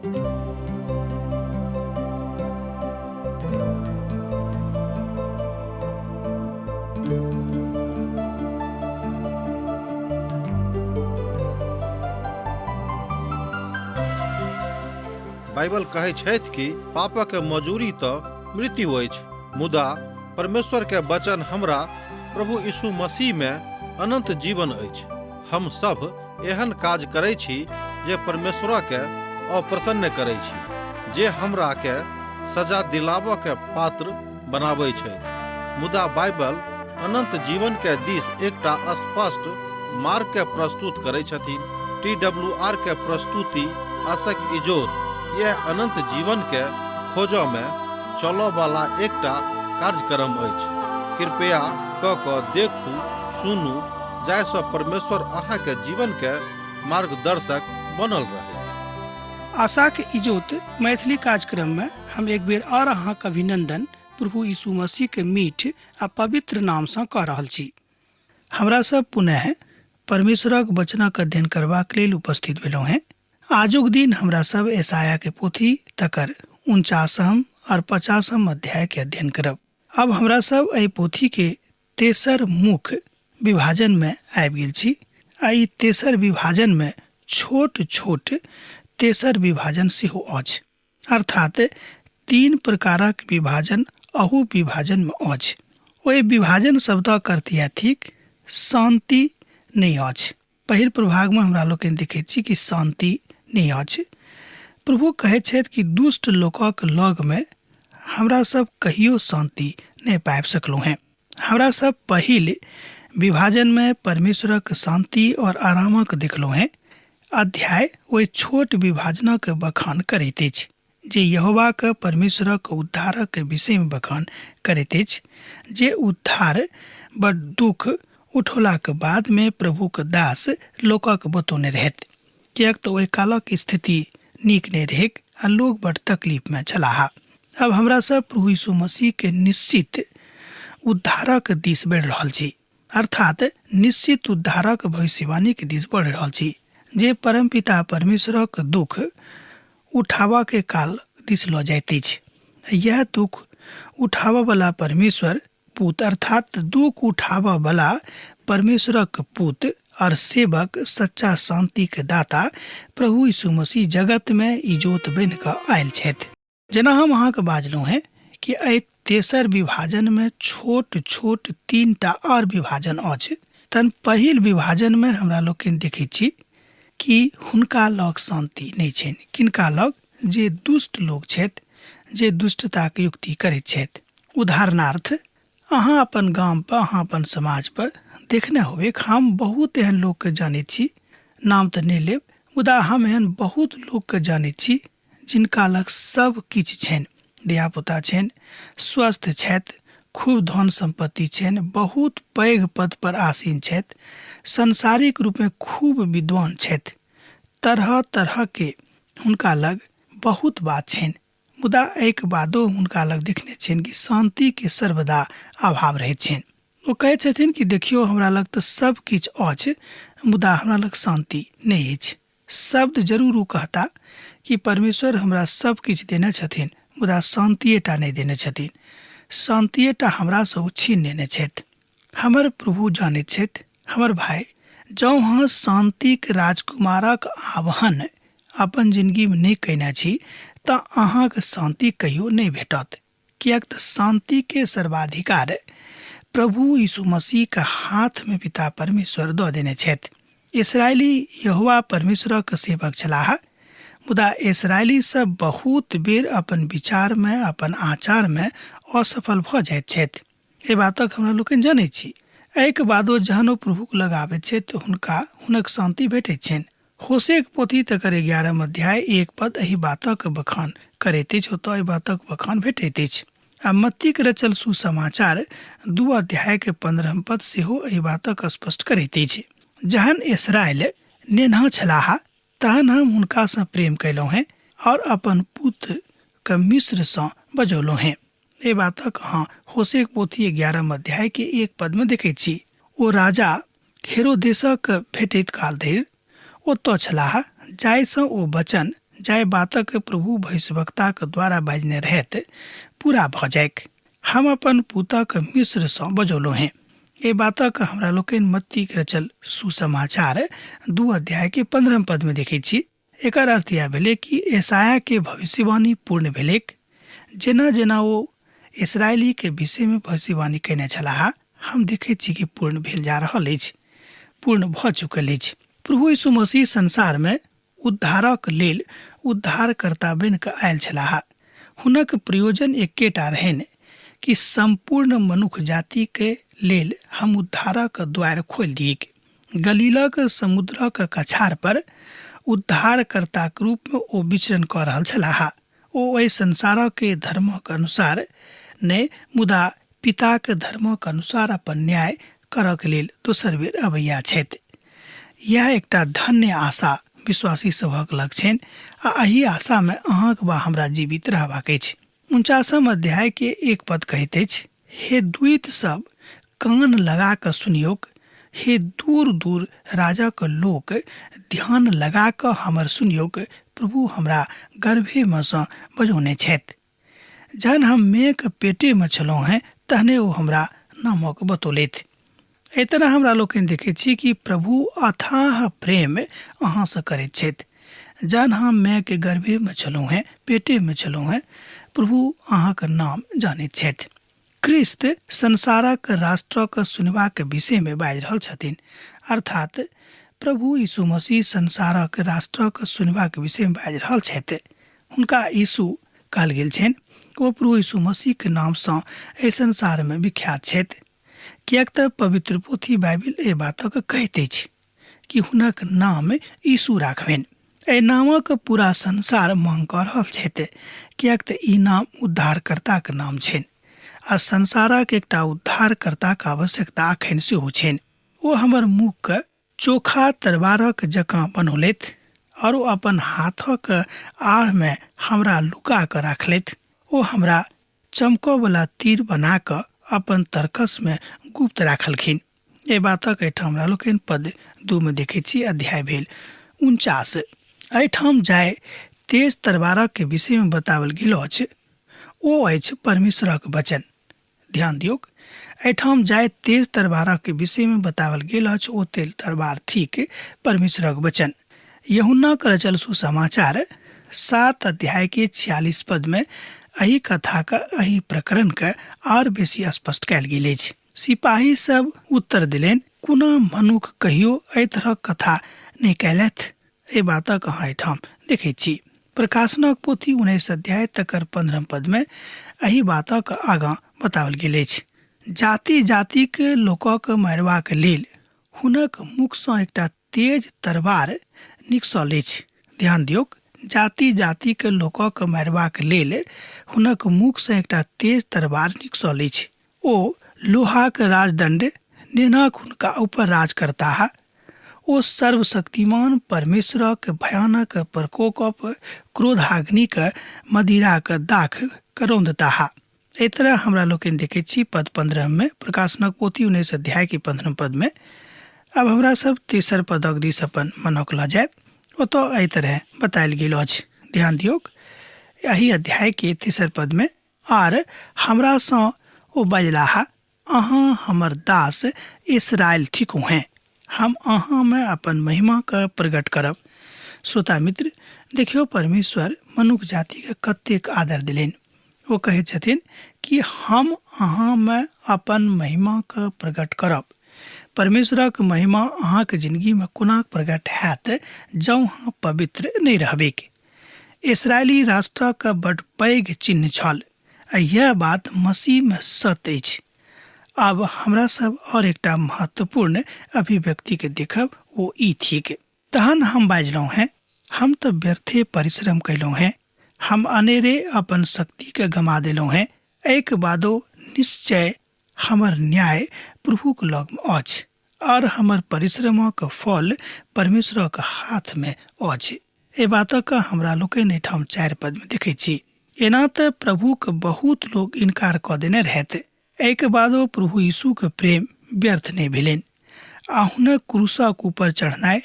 Bible कहै छथि कि पापक मजूरी तऽ मृत्यु अछि, मुदा परमेश्वर के वचन हमरा प्रभु यीशु मसीह में अनंत जीवन अछि। हम सब एहन काज करै छी जे परमेश्वर के अप्रसन्न करै छी, जे हमरा के सजा दिलाबऽ के पात्र बनाबै छथि। मुदा बाइबल अनंत जीवन के दिस एकटा स्पष्ट मार्ग के प्रस्तुत करै छथिन। टी डब्ल्यू आर के प्रस्तुति आशक इजोत यह अनंत जीवन के खोजऽ में चलऽ वाला एकटा कार्यक्रम अछि। कृपया क क देखू, सुनू, जाहिसँ परमेश्वर अहाँके जीवन के मार्गदर्शक बनल रहै। आशाक इजोत मैथिली कार्यक्रम में हम एक बेर और अहाँक अभिनंदन प्रभु यीशु मसीह के मीठ आ पवित्र नाम सँ कऽ रहल छी। हमरा सब पुनः परमेश्वरक वचनक अध्ययन करबाक लेल उपस्थित भेलहुँ हेँ। आजुक दिन हमरा सब एसाया के पोथी तकर 49म और 50म अध्याय के अध्ययन करब। अब हमरा सब एहि पोथी के तेसर मुख्य विभाजन में आबि गेल छी आ ई तेसर विभाजन में छोट छोट तेसर विभाजन सेहो अछि, अर्थात तीन प्रकारक विभाजन अहू विभाजन में अछि। ओहि विभाजन शब्दक अर्थ इएह थिक शांति नहि अछि। पहिल प्रभाग में हमरा लोकनि देखैत छी कि शांति नहि अछि। प्रभु कहैत छथि कि दुष्ट लोकक लग में हमरा सब कहियो शांति नहि पाबि सकलहुँ हेँ। हमरा सब पहिल विभाजन में परमेश्वरक शांति और आरामक देखलहुँ हेँ। अध्याय ओहि छोट विभाजनक बखान करैत अछि जे यहोवाक परमेश्वरक उद्धारक विषयमे बखान करैत अछि, जे उद्धार बड़ दुख उठौलाक बादमे प्रभुक दास लोकक बतौने रहैत, किएक तऽ ओहि कालक स्थिति नीक नहि रहैक आ लोक बड़ तकलीफमे छलाह। आब हमरा सब प्रभु यीशु मसीह के निश्चित उद्धारक दिस बढ़ि रहल छी, अर्थात निश्चित उद्धारक भविष्यवाणी के दिस बढ़ि रहल छी, जे परमपिता परमेश्वरक दुख उठाबऽ के काल दिस लऽ जाइत अछि। यह दुख उठाबऽ वाला परमेश्वर पुत, अर्थात दुख उठाबऽ वाला परमेश्वरक पुत और सेवक सच्चा शांति के दाता प्रभु यीशु मसीह जगत में इजोत बनि कऽ आयल छथि। जेना हम अहाँके बाजलहुँ हेँ कि एहि तेसर विभाजन में छोट छोट तीनटा और विभाजन अछि। तहन पहिल विभाजन में हमरा लोकनि देखैत छी कि हुनका लग शांति नहि छनि। किनका लग? जे दुष्ट लोक छथि, जे दुष्टताक युक्ति करैत छथि। उदाहरणार्थ अहाँ अपन गाम पर, अहाँ अपन समाज पर देखने होबे, हम बहुत एहन लोकके जानैत छी, नाम तऽ नहि लेब, मुदा हम एहन बहुत लोकके जानैत छी जिनका लग सब किछु छनि, धियापुता छनि, स्वस्थ छथि, खूब धन सम्पत्ति छनि, बहुत पैघ पद पर आसीन छथि, सांसारिक रूपमे खूब विद्वान छथि, तरह तरह के हुनका लग बहुत बात छनि, मुदा एहिके बादो हुनका लग देखने छियनि कि शान्तिके सर्वदा अभाव रहैत छनि। ओ कहै छथिन कि देखियौ हमरा लग तऽ सब किछु अछि, मुदा हमरा लग शान्ति नहि अछि। शब्द जरूर ओ कहता कि परमेश्वर हमरा सब किछु देने छथिन, मुदा शान्तिएटा नहि देने छथिन, शान्तिएटा हमरासँ ओ छीन लेने छथि। हमर प्रभु जानैत छथि। हमर भाय, जँ अहाँ शान्तिक राजकुमारक आह्वान अपन जिनगीमे नहि कयने छी तऽ अहाँके शान्ति कहियो नहि भेटत, किएक तऽ शान्तिके सर्वाधिकार प्रभु यीशु मसीहके हाथमे पिता परमेश्वर दऽ देने छथि। इसराइली यहोवा परमेश्वरक सेवक छलाह, मुदा इसराइली सब बहुत बेर अपन विचारमे, अपन आचारमे असफल भऽ जाइत छथि। एहि बातक हमरा लोकनि जनैत छी। एहिके बादो जहन ओ प्रभुक लग आबैत छथि तऽ हुनका हुनक शान्ति भेटैत छनि। होशेक पोथी तकर 11 अध्याय 1 पद एहि बातक बखान करैत अछि, ओतऽ एहि बातक बखान भेटैत अछि। आ मत्तीक रचल सुसमाचार 2 अध्याय के 15 पद सेहो एहि बातक स्पष्ट करैत अछि। जहन इसराइल नेन्हा छलाह तहन हम हुनकासँ प्रेम कयलहुँ हेँ और अपन पुत के मिस्रसँ बजौलहुँ हेँ। एहि बातक अहाँ होशेक पोथी 11 अध्याय के 1 पद में देखैत छी। ओ राजा हेरोदेसक भेटैत काल धरि ओतऽ छलाह, जाहिसँ ओ वचन जाहि बातक प्रभु भविष्यवक्ताक द्वारा बाजने रहैत पूरा भऽ जाइक, हम अपन पुतक मिस्रसँ बजौलहुँ हेँ। एहि बातक हमरा लोकनि मत्तीक रचल सुसमाचार 2 अध्याय के 15 पद में देखै छी। एकर अर्थ इएह भेलै कि यशायाह के भविष्यवाणी पूर्ण भेलैक। जेना जेना ओ इसराइली के विषय में भविष्यवाणी कयने छलाह, हम देखैत छी कि पूर्ण भेल जा रहल अछि, पूर्ण भऽ चुकल अछि। प्रभु यीशु मसीह संसार में उद्धारक लेल उद्धारकर्ता बनि कऽ आयल छलाह। हुनक प्रयोजन एकेटा रहनि कि सम्पूर्ण मनुख जाति के लेल हम उद्धारक द्वार खोलि दियैक। गलीलक समुद्रक कछार पर उद्धारकर्ताक रूप में ओ विचरण कऽ रहल छलाह। ओ एहि संसारक धर्मक अनुसार नहि, मुदा पिताक धर्मक अनुसार अपन न्याय करक लेल दोसर बेर अबैया छथि। इएह एकटा धन्य आशा विश्वासी सभक लग छनि आ एहि आशा मे अहाँक वा हमरा जीवित रहबाक अछि। 49 अध्याय के 1 पद कहैत अछि, हे द्वीत सब, कान लगा कऽ सुनियौक, हे दूर दूर राजक लोक, ध्यान लगा कऽ हमर सुनियौक, प्रभु हमरा गर्भे मे सँ बजौने छथि। जहन हम मेघ पेटे मे छलहुँ हेँ तहने ओ हमरा नामक बतौलथि। एहि तरह हमरा लोकनि देखैत छी कि प्रभु अथाह प्रेम अहाँसँ करैत छथि। जहन हम माय के गर्भे मे छलहुँ हेँ, पेटे मे छलहुँ हेँ, प्रभु अहाँक नाम जानैत छथि। क्रिस्त संसारक राष्ट्रक सुनबाक विषय मे बाजि रहल छथिन, अर्थात प्रभु यीशु मसीह संसारक राष्ट्रक सुनबाक विषय मे बाजि रहल छथि। हुनका यीशु कहल गेल छनि। ओ प्रभु यीशु मसीह के नाम सँ एहि संसार मे विख्यात छथि, किएक तऽ पवित्र पोथी बाइबिल एहि बातक कहैत अछि कि हुनक नाम यीशु राखबनि। एहि नामक पूरा संसार मांग कऽ रहल छथि, किएक तऽ ई नाम उद्धारकर्ताक नाम छनि आ संसारक एकटा उद्धारकर्ताक आवश्यकता अखन सेहो छनि। ओ हमर मुखके चोखा तरवारक जकाँ बनौलथि आओर ओ अपन हाथक आड़मे हमरा लुका कऽ राखलथि। ओ हमरा चमकऽवला तीर बना कऽ अपन तरकसमे गुप्त राखलखिन। एहि बातक एहिठाम हमरा लोकनि पद 2 मे देखैत छी। अध्याय भेल 49। एहिठाम जाय तेज तरवारक विषयमे बताओल गेल अछि ओ अछि परमेश्वरक वचन। ध्यान दियौक, एहिठाम जाय तेज तरवारक विषयमे बताओल गेल अछि ओ तेल तरवार थिक परमेश्वरक वचन। यूहन्नाक रचल सुसमाचार 7 अध्याय के 46 पद में एहि कथाक एहि प्रकरण के आर बेसी स्पष्ट कयल गेल अछि। सिपाही सब उत्तर देलनि, कोना मनुख कहियो एहि तरहक कथा नहि कयलथि। एहि बातक अहाँ एहिठाम देखैत छी। प्रकाशनक पोथी 19 अध्याय तकर 15 पद में एहि बातक आगाँ बताओल गेल अछि। जाति जातिक लोकक मारबाक लेल हुनक मुखसँ एकटा तेज तरवार निकसल अछि। ध्यान दियौक, जाति जातिक लोकक मारबाक लेल हुनक मुखसँ एकटा तेज तरवार निकसल अछि। ओ लोहाक राजदंड नेनाक हुनका ऊपर राज करताह। ओ सर्वशक्तिमान परमेश्वरक भयानक प्रकोपक क्रोधाग्निक मदिराक दाख करौंदताह। एहि तरह हमरा लोकनि देखैत छी पद 15 में प्रकाशनक पोथी 19 अध्याय के 15 पद में। अब हमरा सब तेसर पदक दिस अपन मनक लऽ जायब। ओतऽ एहि तरह बतायल गेल अछि। ध्यान दियौक, एहि अध्याय के तेसर पद में, आर हमरा सँ ओ बजलाह, अहाँ हमर दास इसराइल थिकहुँ हेँ, हम अहाँ में अपन महिमा के प्रकट करब। श्रोता मित्र, देखियौ परमेश्वर मनुख जाति के कतेक आदर देलनि। ओ कहैत छथिन कि हम अहाँ में अपन महिमा के प्रकट करब। परमेश्वरक महिमा अहाँक जिंदगी में कोना प्रकट हैत जँ अहाँ पवित्र नहि रहबैक। इसराइली राष्ट्रक बड पैघ चिन्ह छल आ यह बात मसीह में सत्य अछि। आब हमरा सब और एकटा महत्वपूर्ण अभिव्यक्ति के देखब, ओ ई थिक। तहन हम बाजलहुँ हेँ, हम तऽ व्यर्थे परिश्रम कयलहुँ हेँ, हम अनेरे अपन शक्ति के गमा देलहुँ हेँ, एहिके बादो निश्चय हमर न्याय प्रभुक लग अछि और हमर परिश्रमक फल परमेश्वरक हाथ में अछि। एहि बातक हमरा लोकनि एहिठाम 4 पद में देखैत छी। एना तऽ प्रभुक बहुत लोग इनकार कऽ देने रहथि, एहिके बादो प्रभु यीशुक प्रेम व्यर्थ नहि भेलनि आ हुनक क्रूसक ऊपर चढ़नाइ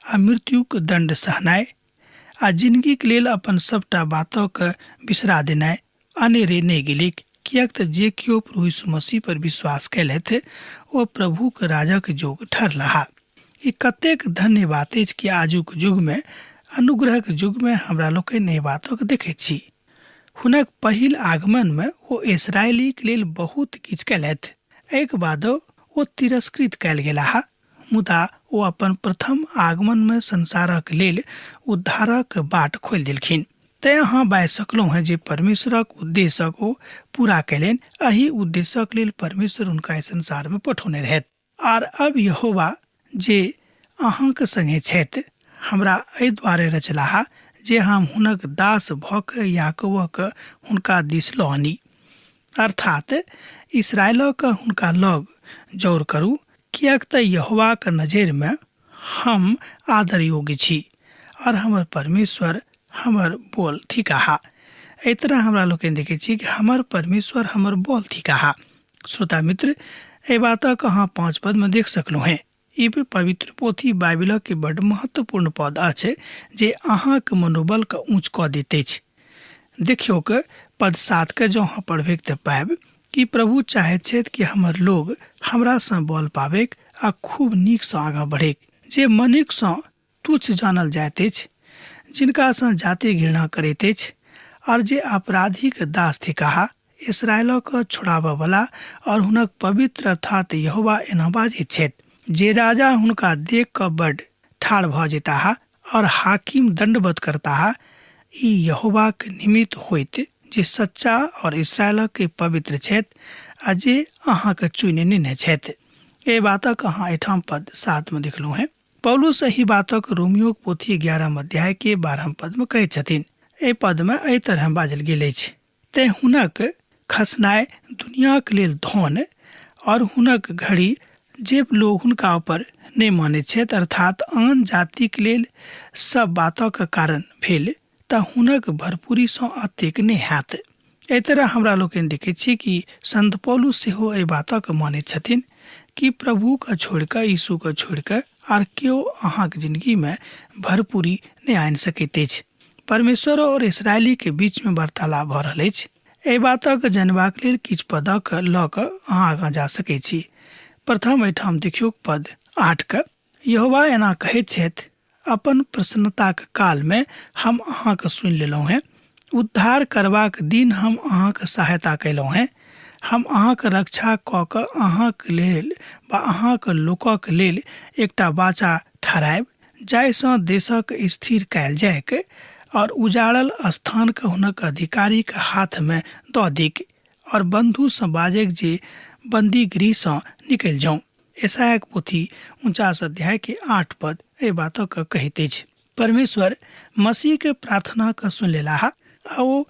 आ मृत्युक दंड सहनाइ आ जिनगीके लेल अपन सभटा बातके बिसरा देनाइ अनेरे नहि गेलैक, किएक तऽ जे केओ प्रभु यीशु मसीह पर विश्वास कयलथि ओ प्रभुक राजक जोग ठहरलाह। ई कतेक धन्य बात अछि कि आजुक युगमे, अनुग्रहक युगमे हमरा लोकनि एहि बातक देखैत छी। हुनक पहिल आगमनमे ओ इसराइलीक लेल बहुत किछु कयलथि। एहिके बादो ओ तिरस्कृत कयल गेलाह, मुदा ओ अपन प्रथम आगमनमे संसारक लेल उद्धारक बाट खोलि देलखिन। तेँ अहाँ बाजि सकलहुँ हेँ जे परमेश्वरक उद्देश्यक ओ पूरा कयलनि। एहि उद्देश्यक लेल परमेश्वर हुनका एहि संसारमे पठौने रहथि। आर अब यहोवा जे अहाँक संगे छथि, हमरा एहि द्वारे रचलाह जे हम हुनक दास भऽ कऽ याकूबक हुनका दिस लऽ आनी, अर्थात इस्राएलक हुनका लग जौर करू, किएक तँ यहोवाक नजरिमे हम आदर योग्य छी और हमर परमेश्वर हमर बोल थिकाह। एहि तरह हमरा लोकनि देखै छी कि हमर परमेश्वर हमर बोल थिकाह। श्रोता मित्र, एहि बातक अहाँ 5 पदमे देख सकलहुँ हेँ। ई पवित्र पोथी बाइबिलक के बड्ड महत्वपूर्ण पद अछि जे अहाँक मनोबलके ऊँच कऽ दैत अछि। देखियौक, पद 7 के जँ अहाँ पढ़बैक तऽ पाबि कि प्रभु चाहैत छथि कि हमर लोग हमरासँ बल पाबैक आ खूब नीकसँ आगाँ बढ़ैक। जे मनुखसँ तुच्छ जानल जाइत अछि, जिनकासँ जाति घृणा करैत अछि, आर जे अपराधीक दास थिकाह, इसराइलक छोड़ाबऽवला और हुनक पवित्र अर्थात यहोवा एना बाजैत छथि, जे राजा हुनका देख कऽ बड्ड ठाढ़ भऽ जेताह और हाकिम दण्डवत करताह, ई यहोवाक निमित्त होइत जे सच्चा और इसराइलक पवित्र छथि आ जे अहाँके चुनि नेने छथि। एहि बातक अहाँ एहिठाम पद 7 मे देखलहुँ हेँ। पौलुस एहि बातक रोमियोक पोथी 11 अध्याय के 12 पद मे कहैत छथिन। एहि पद मे एहि तरह बाजल गेल अछि, तें हुनक खसनाइ दुनियाक लेल धन और हुनक घड़ी जे लोग हुनका ऊपर नहि मानैत छथि, अर्थात आन जातिक लेल सब बातक कारण भेल, तऽ हुनक भरपूरीसँ अतेक नहि हैत। एहि तरह हमरा लोकनि देखैत छी कि संत पौलुस सेहो एहि बातक मानैत छथिन कि प्रभुके छोड़ि कऽ, यीशुके छोड़ि कऽ आर केओ अहाँक जिंदगीमे भरपूरी नहि आनि सकैत अछि। परमेश्वर और इसराइली के बीच में वार्तालाप भऽ रहल अछि। एहि बातक जनबाक लेल किछु पदक लऽ कऽ अहाँ आगाँ जा सकैत छी। प्रथम एहिठाम देखियौ पद 8 के, यहोवा एना कहैत छथि, अपन प्रसन्नताक कालमे हम अहाँके सुनि लेलहुँ हेँ, उद्धार करबाक दिन हम अहाँके सहायता कयलहुँ हेँ, हम अहाँके रक्षा कऽ कऽ अहाँक लेल वा अहाँक लोकक लेल एकटा वाचा ठहरायब, जाहिसँ देशक स्थिर कयल जाइक और उजाड़ल स्थानके हुनक अधिकारीक हाथमे दऽ दिक और बन्धुसँ बाजैक जे बन्दीगृहसँ निकलि जाउँ। यशायाक पोथी 49 अध्याय के 8 पद एहि बातक कहैत अछि। परमेश्वर मसीह के प्रार्थना के सुनि लेलाह आ ओ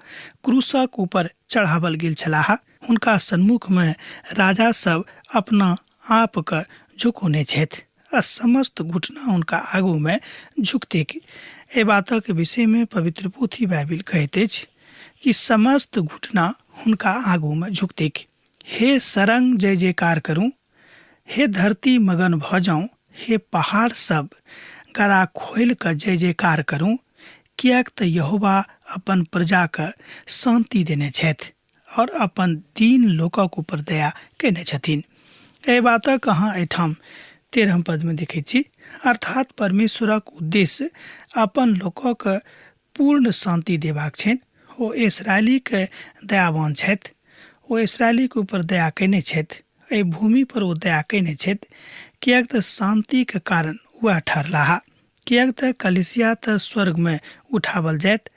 क्रूसक ऊपर चढ़ावल गेल छलाह। हुनका सन्मुख में राजा सब अपना आप के झुकौने छथि आ समस्त घुटना हुनका आगू में झुकतेक। एहि बातक विषय में पवित्र पोथी बाइबिल कहैत अछि कि समस्त घुटना हुनका आगू में झुकतेक। हे सरंग जय जयकार करू, हे धरती मगन भऽ जाउँ, हे पहाड़ सब गरा खोलि कऽ जय जयकार करू, किएक तऽ यहोवा अपन प्रजाके शान्ति देने छथि और अपन दीन लोकक ऊपर दया कयने छथिन। एहि बातक अहाँ एहिठाम 13 पदमे देखैत छी, अर्थात परमेश्वरक उद्देश्य अपन लोकक पूर्ण शान्ति देबाक छनि। ओ इसराइलीके दयावान छथि, ओ इसराइलीके ऊपर दया कयने छथि, एहि भूमि पर ओ दया कयने छथि, किएक तऽ शान्तिके कारण वएह ठहरलाह। किएक तऽ कलीसिया तऽ स्वर्गमे उठावल जायत।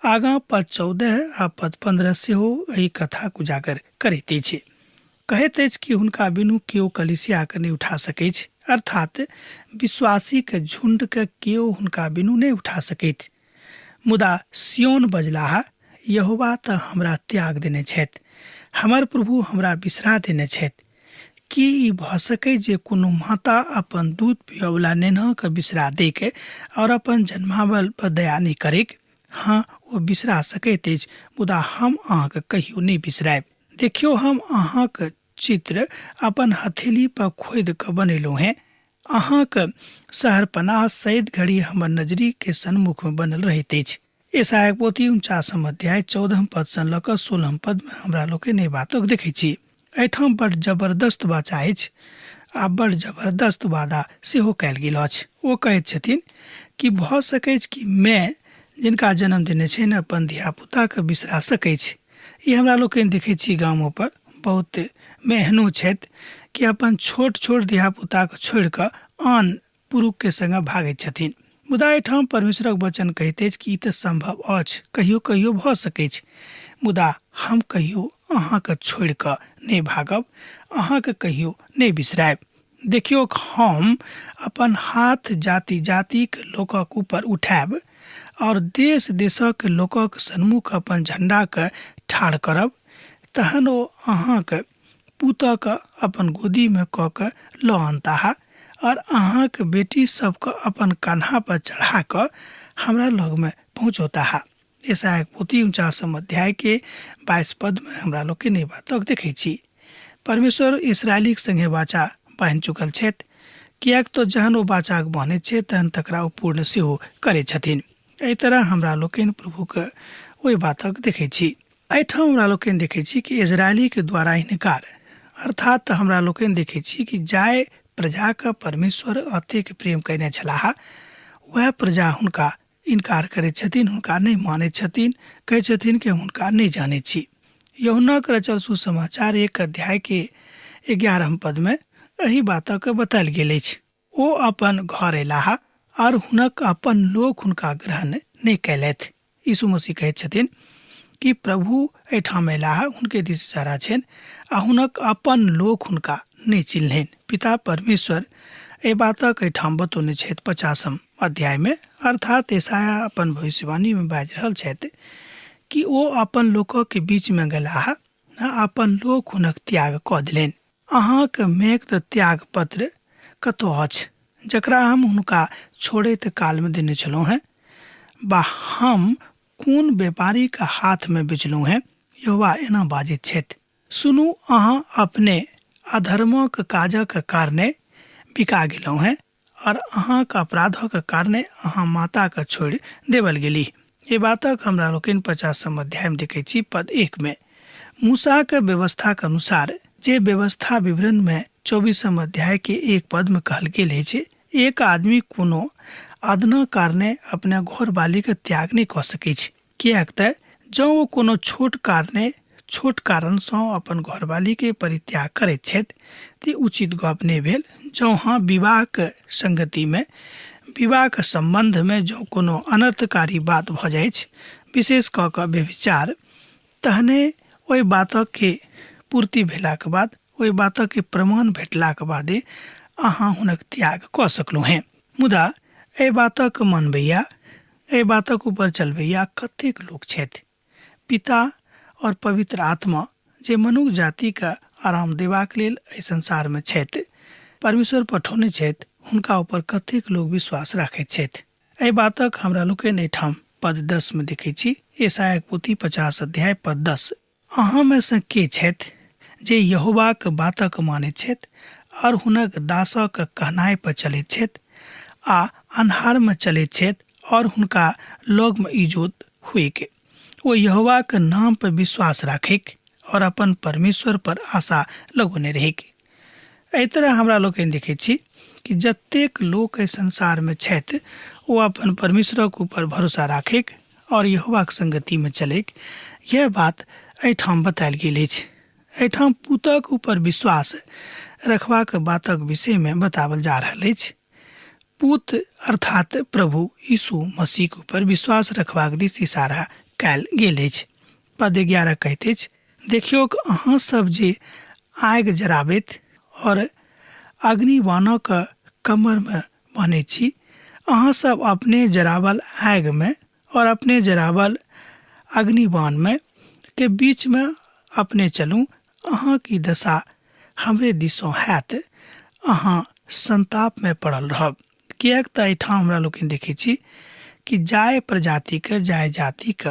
आगाँ पद 14 आ पद 15 सेहो एहि कथाक उजागर करैत अछि। कहैत अछि कि हुनका बिनु केओ कलीसियाके नहि उठा सकैछ, अर्थात विश्वासीके झुंडके केओ हुनका बिनु नहि उठा सकैत। मुदा सिय्योन बजलाह, यहोवा तऽ हमरा त्याग देने छथि, हमर प्रभु हमरा बिसरा देने छथि। की ई भऽ सकै जे कोनो माता अपन दूध पिअवला नेन्हाके बिसरा दैक और अपन जन्मावल पर दया नहि करैक? हाँ, ओ बिसरा सकैत अछि, मुदा हम अहाँके कहियो नहि बिसरायब। देखियौ, हम अहाँक चित्र अपन हथेली पर खोदि कऽ बनेलहुँ हेँ। अहाँक शहरपनाह सैद घड़ी हमर नजरी के सन्मुख में बनल रहैत अछि। यशायाह पोथी 49 अध्याय 14 पद सँ लऽ कऽ 16 पद में हमरा लोकनि एहि बातक देखै छी। एहिठाम बड़ जबरदस्त वाचा अछि आ बड़ जबरदस्त वादा सेहो कयल गेल अछि। ओ कहैत छथिन कि भऽ सकैछ कि माय जिनका जन्म देने छनि अपन धियापुताके बिसरा सकैछ। ई हमरा लोकनि देखै छी गामो पर बहुत माय एहनो छथि कि अपन छोट छोट धियापुताके छोड़ि कऽ आन पुरुषके संगे भागैत छथिन। मुदा एहिठाम परमेश्वरक वचन कहैत अछि कि ई तऽ सम्भव अछि, कहियो कहियो भऽ सकैछ, मुदा हम कहियो अहाँके छोड़ि कऽ नहि भागब, अहाँके कहियो नहि बिसरायब। देखियौ, हम अपन हाथ जाति जातिक लोकक ऊपर उठायब और देश देशक लोकक सन्मुख अपन झण्डाके ठाढ़ करब, तहन ओ अहाँके पुतहके अपन गोदीमे कऽ कऽ लऽ अनताह और अहाँक बेटी सबके अपन कन्हा पर चढ़ा कऽ हमरा लगमे पहुँचौताह। यशायाह पोथी 49 अध्याय के 22 पद में हमरा लोकनि एहि बातक देखै छी। परमेश्वर इसराइलीक संगे वाचा बान्हि चुकल छथि, किएक तऽ जहन ओ वाचाक बान्हैत छथि तहन तकरा ओ पूर्ण सेहो करैत छथिन। एहि तरह हमरा लोकनि प्रभुक ओहि बातक देखै छी। एहिठाम हमरा लोकनि देखै छी कि इजरायलीके द्वारा इनकार, अर्थात हमरा लोकनि देखै छी कि जाय प्रजाके परमेश्वर अतेक प्रेम कयने छलाह वएह प्रजा हुनका इनकार करैत छथिन, हुनका नहि मानैत छथिन, कहै छथिन कि हुनका नहि जानै छी। यूहन्नाक रचल सुसमाचार 1 अध्याय के 11 पद में एहि बातक बतायल गेल अछि। ओ अपन घर अयलाह और हुनक अपन लोक हुनका ग्रहण नहि कयलथि। यीशु मसीह कहैत छथिन कि प्रभु एहिठाम अयलाह, हुनके दिस इशारा छनि, आ हुनक अपन लोक हुनका नहि चिन्हलनि। पिता परमेश्वर एहि बातक एहिठाम बतौने छथि 50 अध्याय में, अर्थात यशायाह अपन भविष्यवाणी में बाजि रहल छथि कि ओ अपन लोकक बीच में गेलाह आ अपन लोक हुनक त्याग कऽ देलनि। अहाँक मेघ तऽ त्याग पत्र कतऽ अछि जकरा हम हुनका छोड़ैत कालमे देने छलहुँ हेँ? बा हम कोन व्यापारीक हाथमे बेचलहुँ हेँ? यहोवा एना बाजैत छथि। सुनू, अहाँ अपने अधर्मक काजक कारणे बिका गेलहुँ हेँ और अहाँक अपराधक कारणे अहाँ माताके छोड़ि देबल गेली। एहि बातक हमरा लोकनि 50 अध्यायमे देखै छी पद 1 मे। मूसाक व्यवस्थाक अनुसार जे व्यवस्था विवरणमे 24 अध्याय के 1 पदमे कहल गेल अछि, एक आदमी कोनो अदना कारणे अपना घरवालीके त्याग नहि कऽ सकैछ, किएक तऽ जँ ओ कोनो छोट कारणे छोट कारणसँ अपन घरवालीके परित्याग करैत छथि तऽ उचित गप नहि भेल। जँ हँ विवाहके संगतिमे विवाहके सम्बन्धमे जँ कोनो अनर्थकारी बात भऽ जाइछ, विशेष कऽ कऽ व्यभिचार, तहने ओहि बातके पूर्ति भेलाके बाद ओहि बातके प्रमाण भेटलाके बादे अहाँ हुनक त्याग कऽ सकलहुँ हेँ। मुदा एहि बातक मानबैया, एहि बातक ऊपर चलबैया कतेक लोक छथि? पिता और पवित्र आत्मा जे मनुख जातिके आराम देबाक लेल एहि संसारमे छथि, परमेश्वर पठौने छथि, हुनका ऊपर कतेक लोक विश्वास राखैत छथि? एहि बातक हमरा लोकनि एहिठाम पद 10 मे देखै छी। यशायाह पोथी 50 अध्याय पद 10। अहाँमे सँ के छथि जे यहोवाक बातक मानैत छथि और हुनक दासक कहनाइ पर चलैत छथि आ अन्हारमे चलैत छथि और हुनका लगमे इजोत होइक? ओ यहोवाक नाम पर विश्वास राखैक और अपन परमेश्वर पर आशा लगौने रहैक। एहि तरह हमरा लोकनि देखैत छी कि जतेक लोक एहि संसारमे छथि ओ अपन परमेश्वरक ऊपर भरोसा राखैक और यहोवाक संगतिमे चलैक। यह बात एहिठाम बतायल गेल अछि। एहिठाम पुतक ऊपर विश्वास रखबाक बातक विषयमे बताओल जा रहल अछि। पुत अर्थात प्रभु यीशु मसीहक ऊपर विश्वास रखबाक दिस इशारा कयल गेल अछि। पद 11 कहैत अछि, देखियौक अहाँ सब जे आगि जराबैत और अग्निवानक कमरमे बान्हैत छी, अहाँ सब अपने जरावल आगिमे और अपने जरावल अग्निवानमे के बीचमे अपने चलू, अहाँक ई दशा हमरे दिससँ हैत, अहाँ संतापमे पड़ल रहब। किएक तऽ एहिठाम हमरा लोकनि देखै छी कि जाय प्रजातिके जाय जातिके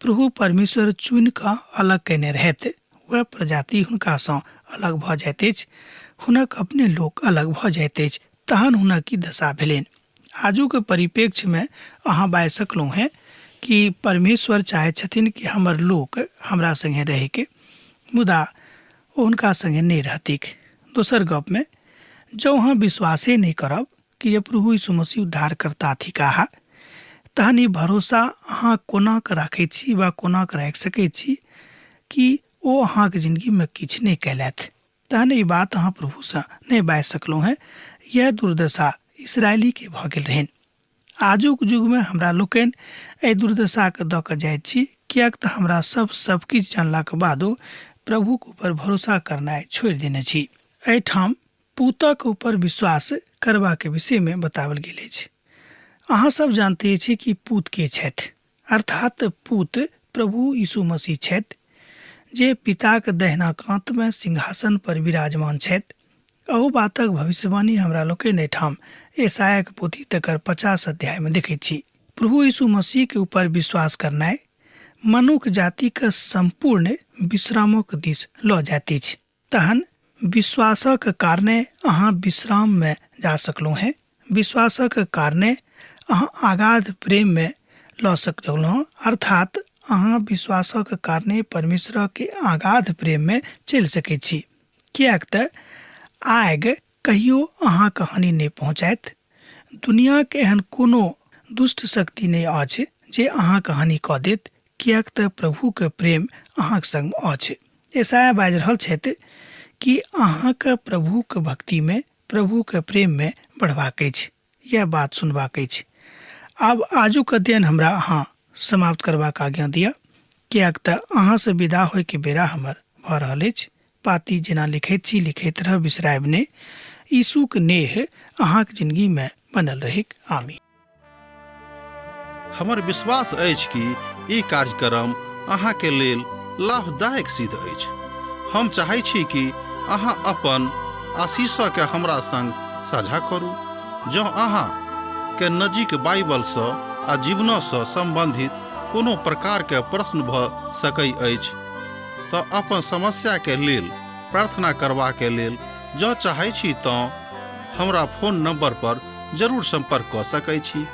प्रभु परमेश्वर चुनि कऽ अलग कयने रहथि, वएह प्रजाति हुनकासँ अलग भऽ जाइत अछि, हुनक अपने लोक अलग भऽ जाइत अछि। तहन हुनक ई दशा भेलनि। आजुक परिप्रेक्ष्यमे अहाँ बाजि सकलहुँ हेँ कि परमेश्वर चाहै छथिन कि हमर लोक हमरा सङ्गे रहैके, मुदा ओ हुनका सङ्गे नहि रहतिक। दोसर गपमे जँ अहाँ विश्वासे नहि करब कि जे प्रभु यीशु मसीह उद्धारकर्ता थिकाह, तहन ई भरोसा अहाँ कोना कऽ राखै छी वा कोना कऽ राखि सकै छी कि ओ अहाँके जिन्दगीमे किछु नहि कयलथि? तहन ई बात अहाँ प्रभुसँ नहि बाजि सकलहुँ हेँ। इएह दुर्दशा इसराइलीके भऽ गेल रहनि। आजुक युगमे हमरा लोकनि एहि दुर्दशाके दऽ कऽ जाइत छी, किएक तऽ हमरा सब सब किछु जानलाक बादो प्रभुक ऊपर भरोसा करनाइ छोड़ि देने छी। एहिठाम पूतक ऊपर विश्वास करबाक विषयमे बताओल गेल अछि। अहाँ सब जानते छी कि पूत के छथि, अर्थात पूत प्रभु यीशु मसीह छथि, जे पिताक दहिना कातमे सिंहासन पर विराजमान छथि। अहू बातक भविष्यवाणी हमरा लोकनि एहिठाम यशायाक पोथी तकर 50 अध्यायमे देखैत छी। प्रभु यीशु मसीह के ऊपर विश्वास करनाइ मनुख जातिक सम्पूर्ण विश्रामक दिस लऽ जाइत अछि। तहन विश्वासक कारणे अहाँ विश्राममे जा सकलहुँ हेँ। विश्वासक कारणे अहाँ अगाध प्रेममे लऽ सकलहुँ, अर्थात अहाँ विश्वासक कारणे परमेश्वरके अगाध प्रेममे चलि सकै छी, किएक तऽ आगि कहियो अहाँके हानि नहि पहुँचायत। दुनियाके एहन कोनो दुष्ट शक्ति नहि अछि जे अहाँके हानि कऽ देत, किएक तऽ प्रभुके प्रेम अहाँके संग अछि। यशायाह बाजि रहल छथि कि अहाँके प्रभुके भक्तिमे, प्रभुके प्रेममे बढ़बाक अछि, यैह बात सुनबाक अछि। आब आजुक अध्ययन हमरा अहाँ समाप्त करबाक आज्ञा दिअ, किएक तऽ अहाँसँ विदा होइके बेरा हमर भऽ रहल अछि। पाती जेना लिखैत छी लिखैत रहब, बिसरायब नहि। यीशुक नेह अहाँक जिनगीमे बनल रहैक। आमीन। हमर विश्वास अछि कि ई कार्यक्रम अहाँके लेल लाभदायक सिद्ध अछि। हम चाहै छी कि अहाँ अपन आशीषके हमरा संग साझा करू। जँ अहाँ के नजीक बाइबलसँ आ जीवनसँ सम्बन्धित कोनो प्रकारके प्रश्न भऽ सकै अछि तऽ अपन समस्याके लेल प्रार्थना करबाके लेल जँ चाहै छी तँ हमरा फोन नंबर पर जरूर संपर्क कऽ सकै छी।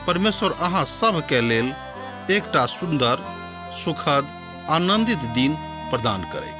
परमेश्वर अहाँ सभके लेल एकटा सुन्दर, सुखद, आनंदित दिन प्रदान करैत।